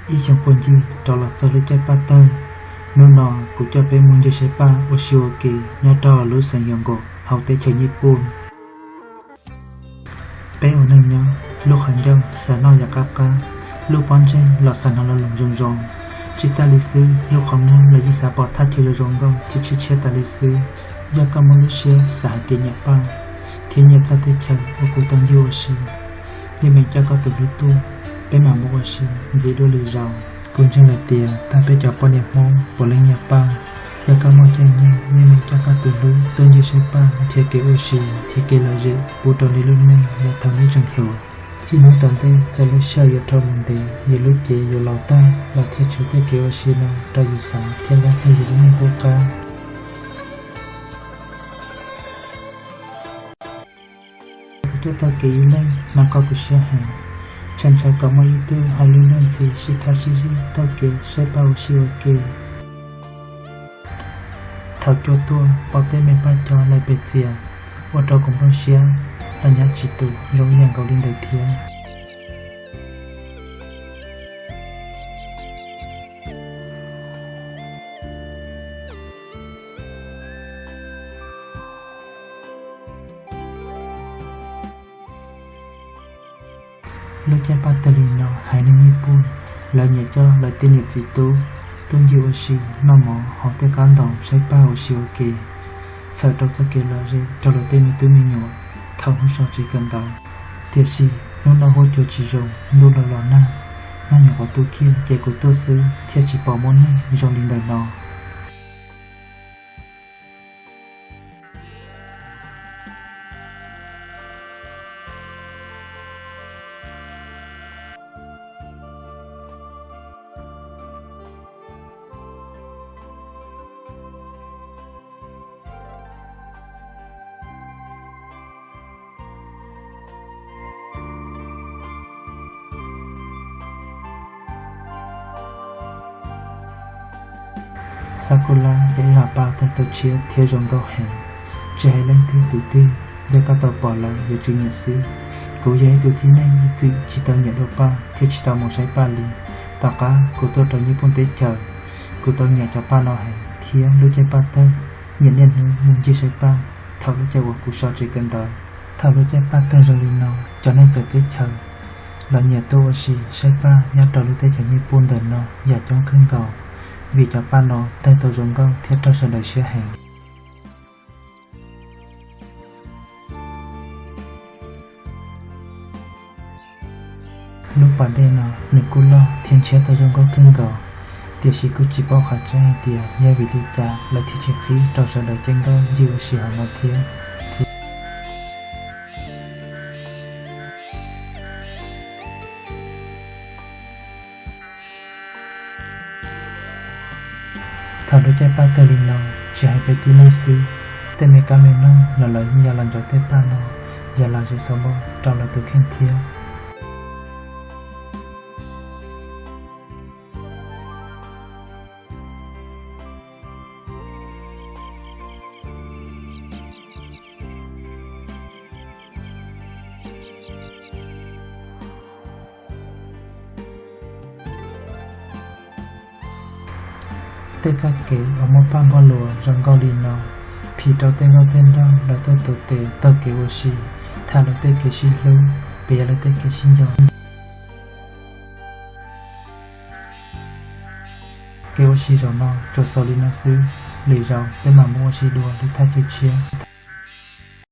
Ib xyoos puag ncig rov los txog lub caij paj tawg, hnub no kuv coj peb mus ncig saib paj ua si ua ke nyob rau lub xeev Yos Nkaus hauv teb chaws Nyij Pooj. Peb ua neej nyob, lub qhov ncauj xav noj yam qab qab, lub pob ntseg los xav hnov lo lus zoo zoo. Tsis tas li xwb, lub qhov muag los yeej xav pom thaj chaw zoo zoo nkauj thiab tshiab tshiab tas li xwb. Yog koj muaj lub siab xav hais tias nyiam paj thiab nyiam txoj teb chaws uas kuv tau ncig ua si, yeej meem coj koj tus hlub tuaj, peb mam mus ua si ntxiv dua lwm zaus. Kuv ntseeg lawm tias tag peb cov poj niam Hmoob puav leej nyiam paj. Yog koj muaj caij nyoog, yeej meem coj koj tus hlub tuaj ncig saib paj, nrhiav kev ua si, nrhiav kev lom zem pub rau nej lub neej yav thaum nej tseem hluas. Ib hnub tom ntej txawm lub sij hawm yuav dhau mus ntev, yus lub cev yuav laus tag los thiaj tshuav tej kev ua si no rau yus xav thiab nyob txog yus lub neej qub qab. Kuv tuaj taug kev ib leeg, mas qhov kuv siab heev, tshee ntshai kom muaj ib tug hais lus luag ntxhi sib thab sib zig taug kev saib paj ua si ua ke. Thaum cua tuaj pom tej me paj cos laim pes txias, ua rau kuv nplooj siab los nyob tsis tus zoo ib yam nkaus li ntawd thiab. Lub caij paj tawg li no haiv neeg Nyij Pooj lawv nyiam coj lawv tej niam txiv tub tuaj ncig ua si noj mov hauv tej qab ntaus saib paj ua si ua ke, txhawm rau txoj kev lom zem rau lawv tej me tub me nyuam thaum hnub so tsev kawm ntawv. Tiam sis hnub no huab cua tsis zoo, ntuj los los nag, nag nyuam qhuav tu kiag ces kuv tuaj xwb thiaj tsis pom muaj neeg zoo li ntawm no. Xab Kus Lab yog ib hom paj tawg tu tshiab thiab zoo nkauj heev, tsis hais leej twg tus twg, yog koj tau pom lawm yuav tsum nyiam xwb. Kuv yog ib tug tib neeg ib txwm tsis tau nyiam dua paj thiab tsis tau mus saib paj li. Tom qab kuv tuaj rau Nyij Pooj teb chaws, kuv tau nyiam cov paj no heev thiab lub caij paj tawg, nyiam niaj hnub mus ncig saib paj thaum lub caij uas kuv so tsev kawm ntawv. Thaum lub caij paj tawg zoo li no, cov neeg txawv teb chaws los nyiam tuaj ua si saib paj nyob rau lub teb chaws Nyij Pooj ntawm no yam coob kawg nkaus, vim cov paj no tawg tau zoo nkauj thiab raug sawv daws siab heev. Lub pas dej no nws kuj loj thiab ntshiab tau zoo nkauj kawg nkaus, tiam sis kuj tsis paub qhov tseeb hais tias yog vim li cas lawv thiaj tsis qhib rau sawv daws caij nkauj ncig ua si hauv no thiab. Thaum lub caij paj tawg li no, tsis hais peb tib neeg xwb, tej me kab me noog los lawv yeej yuav los ntsaum tej paj no, yuav los zes xav npau rau lawv tus kheej thiab. Tej txoj kev uas muaj paj npog luas zoo nkauj li no, phim rau tej nkauj tej nraug lawv tuaj tus tes taug kev ua si, tham lawv tej kev sib hlub, pem yog lawv tej kev sib nco. Kev ua si zaum no tsuas xaus li no xwb, lwm zaus peb mam mus ua si dua lwm thaj chaw tshiab.